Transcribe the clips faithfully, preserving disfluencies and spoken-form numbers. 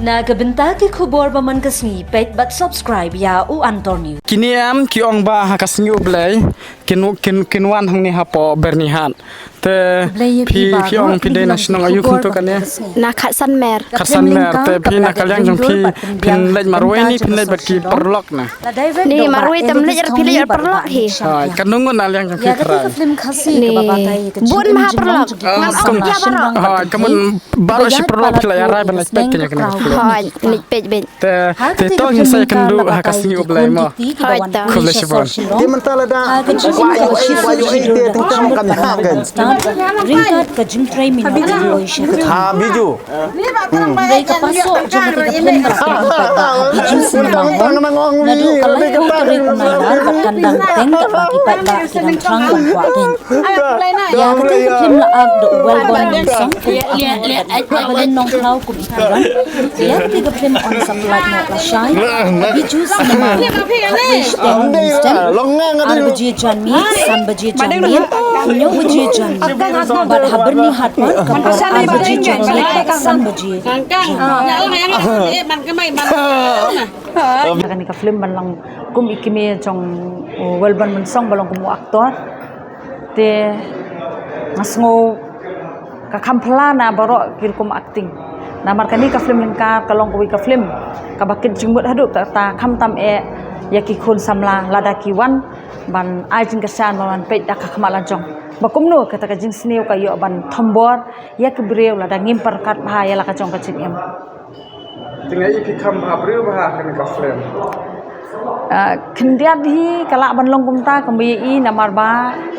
Na ka bynta ki khubor ba man ka sngi, peit bad subscribe ïa U Antor News. Kine em ki ong ba ha ka sngi U Blei kin kin kin wan hangne hapoh Byrnihat. Te phi phi ong phi dei na shnong aïu khyntu kane? Na Khatsan Mer. Khatsan Mer, te phi na ka liang jong phi phin leit marwei ne phin leit bad ki paralok na? Ni marwei tam leit ar phi leit ar paralok hi. Hooid, ka nong na liang jong phi khrai. Ni bun ma ha paralok. Ngam ong phi ïa baroh. Hooid, ka mut baroh shi paralok phi la ïa rai ban leit peit kane kane ka film. Hooid, leit peit beit. Te te to ngin sa ïakynduh ha ka sngi U Blei mo. Hooid to. Khublei shibun. Te mynta lada wa ïoh ei wa ïoh ei te tang tang kan ha kan. Ryngkat ka jingtrei minot. Ha Biju. Dei ka paso jong ka film ba la pynpaw ha Biju Cinema Hall. Naduh ka lai ka tarik Nailar bad kan dang teng katba ki paidbah ki dang thrang ban kwah khein. Ïa kata ka film la act da u Welborn Mynsong kum u Avalin Nongkhlaw kum i Kiran. Ïa kata ka film on sa pynlait noh lashai ha Biju Cinema Hall. Khatwei shiteng mynstep, ar baje janmiet, san baje janmiet, hynñiew baje janmiet bad ha Byrnihat pat ka por ar baje janmiet bad san baje janmiet. Kane ka film ban long kum i kmie jong u Welborn Mynsong ba long kum u actor. Te nga sngew ka kham phylla na baroh ki rukom acting. Namar kane ka film lyngkar ka long kawei ka film kaba kit jingmut haduh katta, khamtam eh ïa ki khun samla lada ki wan ban ai jingkyrshan ban wan peit da ka khmat la jong. Ba kumno kata ka jingsniew ka ïoh ban thombor ïa ki briew lada ngim pyrkhat bha ïa la ka jong ka jingim. Te nga i phi kham bha briew bha ha kane ka film. Ah, khyndiat hi ka lah ban long kumta, kumba i namar ba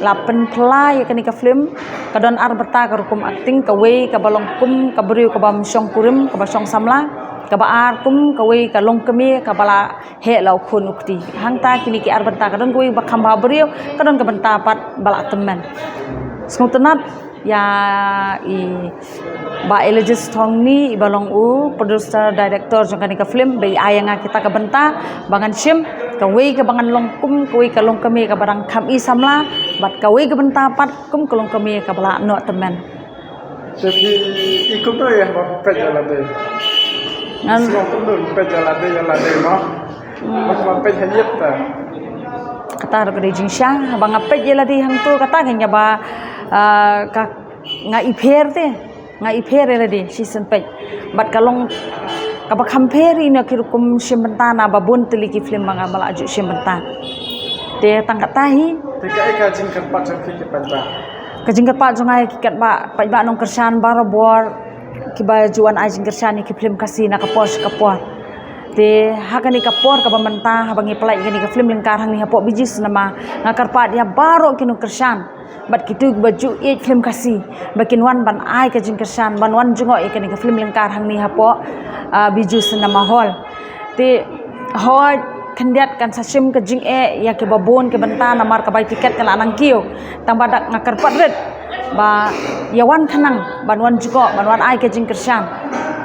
la pynphylla ïa kane ka film. Ka don ar bynta ka rukom acting, kawei kaba long kum ka briew kaba ym shong kurim, kaba shong samla, kaba ar kum kawei ka longkmie kaba la heh la u khun u kti. Hangta kine ki ar bynta, ka don kawei ba kham bha briew, ka don ka bynta pat ba la tymmen. Sngewtynnat ïa i Bah Elijah Thongni, i ba long u producer director jong kane ka film, ba i ai ïa nga kita ka bynta ba ngan shim, kawei kaba ngan long kum kawei ka longkmie kaba dang kham i samla, bad kawei ka bynta pat kum ka longkmie kaba la noh tymmen. Te phi i kumno ïa ba peit ïa lade? Ngan sngewthuh kumno peit ïa lade, ïa lade mo. Hmm. Ba peit ha ïit ta. Kata ruh ka dei jingshisha, ba nga peit ïa lade hangto kata kan ïa ba, ah, ka nga i pher te. Nga i pher ïa lade shisien peit. Bad ka long kaba kham pher ïa ki rukom shim bynta na ba bun tylli ki film ba nga ba la ju shim bynta. Te tang kata hi. Te kaei ka jingkyrpad jong phi ki paidbah? Ka jingkyrpad jong nga ïa ki katba paidbah nongkyrshan barabor kiba ju wan ai jingkyrshan ïa ki film Khasi na ka por sha ka por. Te ha kane ka por kaba mynta haba ngi pynlait ïa kane ka film lyngkar hangne hapoh Biju Cinema, nga kyrpad ïa baroh ki nongkyrshan bad kito kiba ju ïeit film Khasi ba kin wan ban ai ka jingkyrshan, ban wan jngoh ïa kane ka film lyngkar hangne hapoh, ah, Biju Cinema Hall. Te hooid, khyndiat kan sa shim ka jingeh ïa kiba bun ki bynta namar ka bai tiket ka la nang kiew. Tang ba dak nga kyrpad rit ba ïa wan khnang ban wan jngoh, ban wan ai ka jingkyrshan.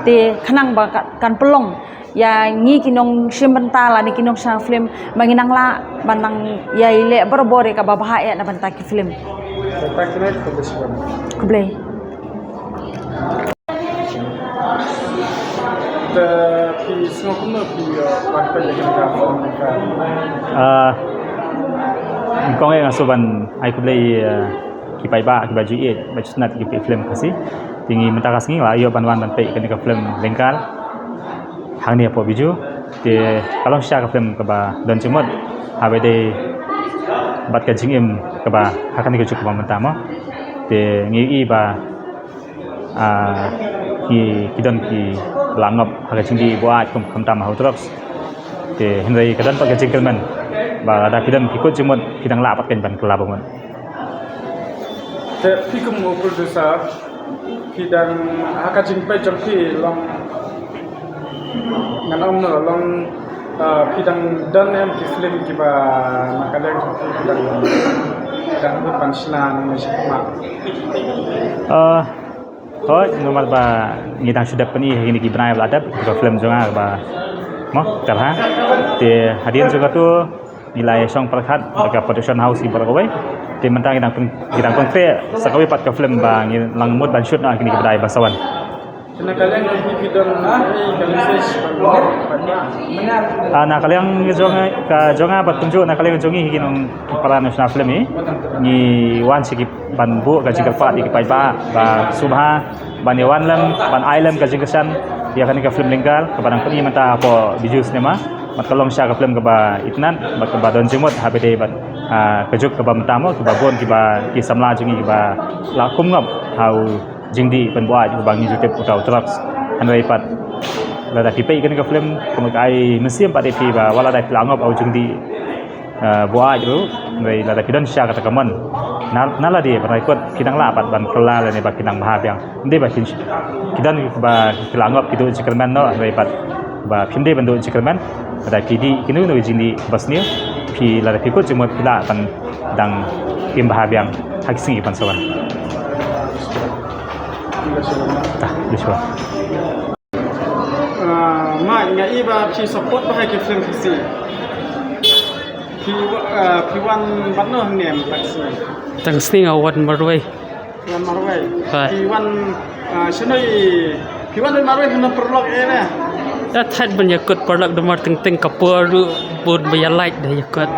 Te khnang ba ka, kan pynlong ïa ngi ki nongshim bynta lane ki nongshna film ba ngin nang lah ban nang ïa leh barabor ïa kaba bha eh na bynta ki film. Khublei. Te phi sngew kumno phi, uh, wan peit ïa kane ka film? Ah, nyngkong eh nga sngewbha ban ai khublei, uh, ki paidbah kiba ju ïeit, ba ju sngewtynnat ïa ki film Khasi. Te ngi mynta ka sngi la ïoh ban wan ban peit ïa kane ka film lyngkar hangne hapoh Biju. Te ka long shisha ka film kaba don jingmut haba ïadei bad ka jingim kaba ha kane ka juk kaba mynta mo. Te ngi i ba, ah, ki, ki don kiba la ngop ha ka jingdih buaid kum khamtam ha u drugs. Te hynrei ka don pat ka jingkyrmen ba lada phi don ki kut jingmut phi dang lah pat keiñ ban kylla bamut. Te phi kum u producer, phi dang ha ka jingpeit jong phi long, ngan ong no long, ah, phi dang don em ki film kiba na ka liang jong phi phi dang, dang mut ban shna ne shi khmat? Ah, hooid, namar ba ngi dang shu dep pyni ha kine ki bnai ba la dep, ka film jong nga ba mo Karha. Te hadien jong katu ngi la ïa shong pyrkhat bad ka production house ki baroh kawei. Te mynta ngi dang pyn-, ngi dang pynkhreh sa kawei pat ka film ba ngi la mut ban shoot noh ha kine ki bnai ba sa wan. Na ka liang jong phi, phi don ei ka message ban, ban, ban, ban, ah, na ka liang jong, ka jong nga bad kumjuh na ka liang jong ngi ki nongpynpaw na National Film hi, ngi wan sha ki ban buh ka jingkyrpad ïa ki paidbah ba sngewbha ban ïa wan lem, ban ai lem ka jingkyrshan ïa kane ka film lyngkar kaba dang pyni mynta hapoh Bijou Cinema. Bad ka long shisha ka film kaba itynnad bad kaba don jingmut ha ba dei bad, ah, ka juk kaba mynta mo, kiba bun kiba, ki samla jong ngi kiba la kum ngop ha u jingdih pynbuaid uba ngi ju tip uta u drugs. Hynrei pat lada phi peit kane ka film, kumno ka ai mynsiem pat ïa phi ba wat lada phi la ngop ha u jingdih, eh, buaid ruh, hynrei lada phi don shisha kata ka mon, na, na lade ban rai kut phi nang lah pat ban kylla lane ba phi nang bha biang. Ym dei ba phin, ki don kiba ki la ngop ki duh jingkyrmen noh, hynrei pat ba phim dei ban duh jingkyrmen. Lada phi dih kino kino ki jingdih ba sniew, phi lada phi kut jingmut phi lah ban dang im bha biang ha ki sngi ban sa wan. Ta, dei shuwa. Ah, ma nga i ba phi support bha ïa ki film Khasi. Phi wa-, ah, phi wan bad no hangne mynta ka sngi? Tang sngi nga wan marwei. Wan marwei. Hai. Phi wan, ah, shano i, phi wan marwei hynrei paralok eh ne? Ïa thait ban ïakut paralok, namar teng teng ka por ruh bun ba ïa lait da ïakut.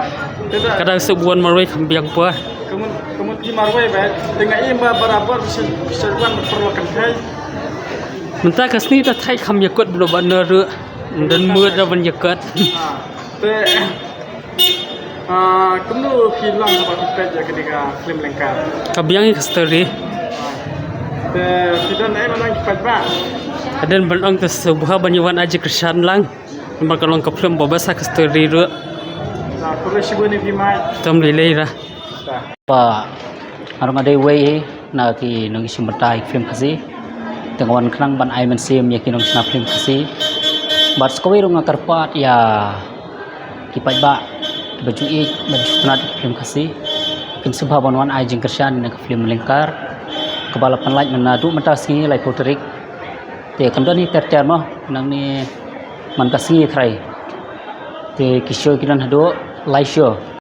Te da. Ka dang suk wan marwei kham biang por. Ka mut, ka mut phi marwei ba, te nga i ba barabor phi sa, phi sa wan paralok kan kai. Mynta ka sngi da thait kham ïakut bad no ruh. Ym don mood da ban ïakut. Ah, te, ah, kumno phi long haba phi peit ïa kane ka film lyngkar? Ka biang ïa ka story. Te phi don ei ban ong ki paidbah? Hadien ban ong te sngewbha ban ïa wan ai jingkyrshan lang. Namar ka long ka film ba bha sa ka story ruh. Khublei shibun ïa phi mai. Tam lei lei ra. Ba nga ruh nga dei uwei na ki nongïashim bynta ïa ki film Khasi. Te nga wan khnang ban ai mynsiem ïa ki nongshna film Khasi. Bad sa kawei ruh nga kyrpad ïa ki paidbah kiba ju ïeit bad ju sngewtynnad ïa ki film Khasi, kin sngewbha ban wan ai jingkyrshan ïa ka film lyngkar kaba la pynlait mynta, naduh mynta ka sngi laiphew tarik. Te kam don hi ter ter mo, nangne man ka sngi trai. Te ki show ki don haduh lai show.